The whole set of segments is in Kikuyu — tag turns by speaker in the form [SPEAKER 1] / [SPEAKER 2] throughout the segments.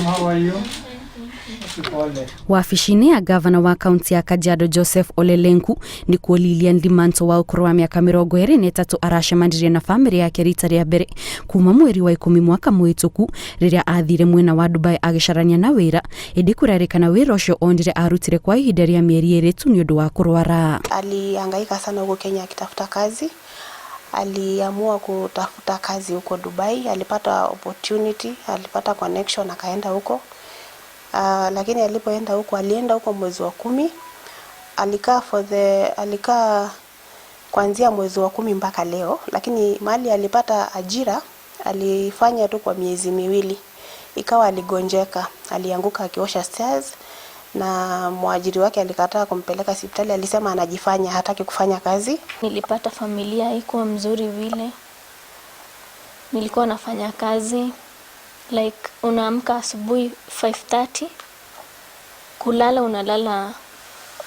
[SPEAKER 1] How are you? Pole.
[SPEAKER 2] Wabici-inĩ ya gavana wa kaunti ya Kajiado Joseph Ole Lenku nĩkuo Lilian Limanto wa ũkũrũ wa mĩaka 23 aracemanirie na bamĩrĩ yake rita rĩa mbere kuma mweri wa 10 mwaka mũhĩtũku rĩrĩa athire mwena wa Dubai agĩcarania na wĩra, ĩndĩ kũrerĩkana wĩra ũcio onire arutire kwa ihinda rĩa mĩeri 2 tu nĩ ũndũ wa kũrwara.
[SPEAKER 3] Alihangaika sana huko Kenya akitafuta kazi. Aliamua kutafuta kazi huko Dubai, alipata opportunity, alipata connection akaenda huko. Lakini alipoenda huko, alienda huko mwezi wa 10, alikaa kuanzia mwezi wa 10 mpaka leo, lakini mahali alipata ajira alifanya tu kwa miezi 2. Ikawa aligonjeka, alianguka akiosha stairs na mwajiri wake alikataa kumpeleka hospitali, alisema anajifanya hataki kufanya kazi.
[SPEAKER 4] Nilipata familia haikuwa mzuri vile. Nilikuwa nafanya kazi like unaamka asubuhi 5:30, kulala unalala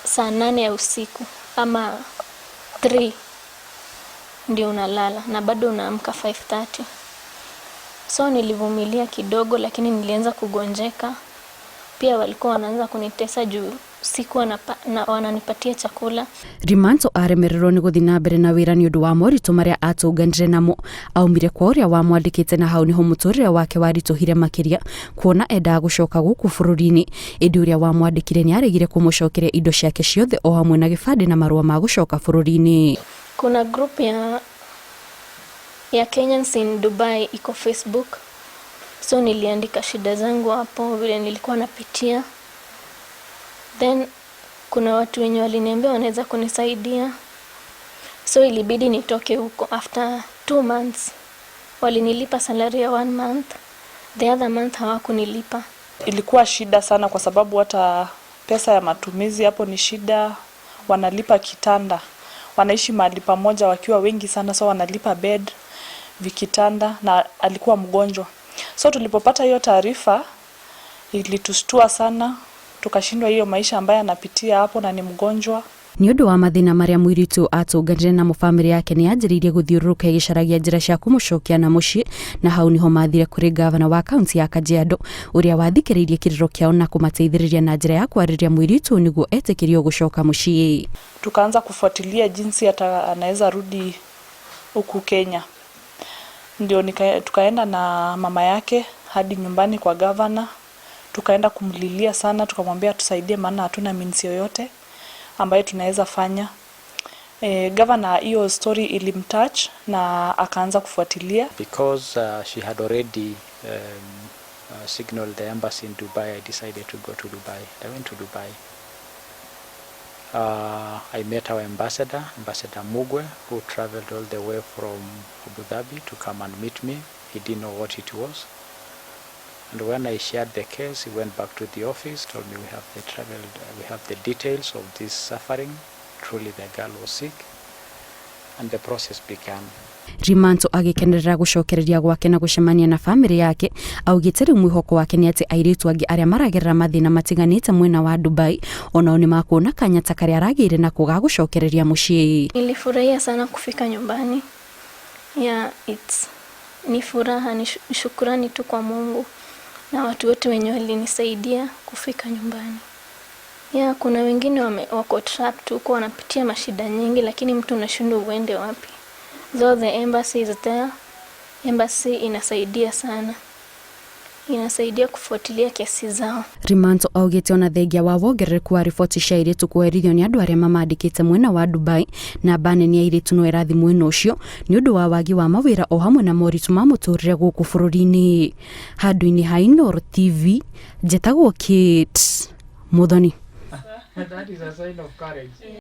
[SPEAKER 4] saa 8 ya usiku ama 3 ndio unalala na bado unaamka 5:30. So nilivumilia kidogo, lakini nilianza kugonjeka. Pia walikuwa wanaanza kunitesa juu sikuwa na wananipatia chakula.
[SPEAKER 2] Rimanto aremererwo nĩ gũthiĩ na mbere na wĩra nĩ ũndũ wa moritũ marĩa atũnganire namo. Aumire kwa ũrĩa wamwandĩkĩte na hau nĩho mũtũrĩre wake waritũhire makĩria kuona endaga gũcoka gũkũ bũrũri-inĩ, ĩndĩ ũrĩa wamwandĩkire nĩ aregire kũmũcokeria indo ciake ciothe o hamwe na gĩbandĩ na marũa ma gũcoka bũrũri-inĩ.
[SPEAKER 4] Kuna group ya Kenyans in Dubai iko Facebook. So niliandika shida zangu hapo vile nilikuwa napitia. Then kuna watu wenye waliniambia wanaweza kunisaidia. So ilibidi nitoke huko after 2 months. Walinilipa salary ya 1 month. The other month hawakunilipa.
[SPEAKER 5] Ilikuwa shida sana kwa sababu hata pesa ya matumizi hapo ni shida. Wanalipa kitanda, wanaishi mahali pamoja wakiwa wengi sana, so wanalipa bed, vikitanda, na alikuwa mgonjwa. So tulipopata hiyo taarifa ilitushtua sana, tukashindwa hiyo maisha ambayo anapitia hapo na ni mgonjwa.
[SPEAKER 2] Nĩ ũndũ wa mathĩna marĩa mũirĩtu atũnganire namo, bamĩrĩ yake nĩ yanjĩrĩirie gũthiũrũrũka ĩgĩcaragia njĩra cia kũmũcokia na mũciĩ, na hau niho mathire kũrĩ gavana wa kaunti ya Kajiado ũrĩa wathikĩrĩirie kĩrĩro kĩao na kũmateithĩrĩria na njĩra ya kwarĩria mũirĩtu nĩguo etĩkĩrio gũcoka mũciĩ.
[SPEAKER 5] Tukaanza kufuatilia jinsi hata anaweza rudi huku Kenya. Ndio tukaenda na mama yake hadi nyumbani kwa gavana, tukaenda kumlilia sana, tukamwambia tusaidie maana hatuna means yoyote ambayo tunaweza fanya. Gavana hiyo story ilimtouch na akaanza kufuatilia.
[SPEAKER 6] Because she had already signaled the embassy in Dubai, I decided to go to Dubai. I went to Dubai. I met our ambassador, Ambassador Mugwe, who traveled all the way from Abu Dhabi to come and meet me. He didn't know what it was. And when I shared the case, he went back to the office, told me we have the details of this suffering. Truly the girl was sick. And the process began.
[SPEAKER 2] Rimanto agĩkenerera gũcokereria gwake na gũcemania na bamĩrĩ yake, augĩte rĩu mwĩhoko wake nĩ atĩ airĩtu angĩ arĩa maragerera mathĩna matiganĩte mwena wa Dubai onao nĩ makuona kanya ta karĩa aragĩire nako ga gũcokereria mũciĩ.
[SPEAKER 4] Nilifurahia sana kufika nyumbani. Yeah, it's ni furaha, ni shukrani tu kwa Mungu na watu wote wenye walinisaidia kufika nyumbani. Yeah, kuna wengine wako trapped huko wanapitia mashida nyingi, lakini mtu unashindwa uende wapi. Though the embassy is there, embassy inasaidia sana. Inasaidia kufuatilia kesi zao.
[SPEAKER 2] Rimanto augĩte ona thengia wa wongerereku wa riboti cia airĩtu kweherithio nĩ andũ arĩa mamandĩkĩte mwena wa Dubai, namba nene ya airĩtu no ĩrathiĩ mwena ũcio nĩ ũndũ wa wagi wa mawĩra o hamwe na moritũ ma mũtũrĩre gũkũ bũrũri-inĩ. Handũ-inĩ ha Inooro TV, njĩtagwo Kate Muthoni.
[SPEAKER 1] That is a sign of courage.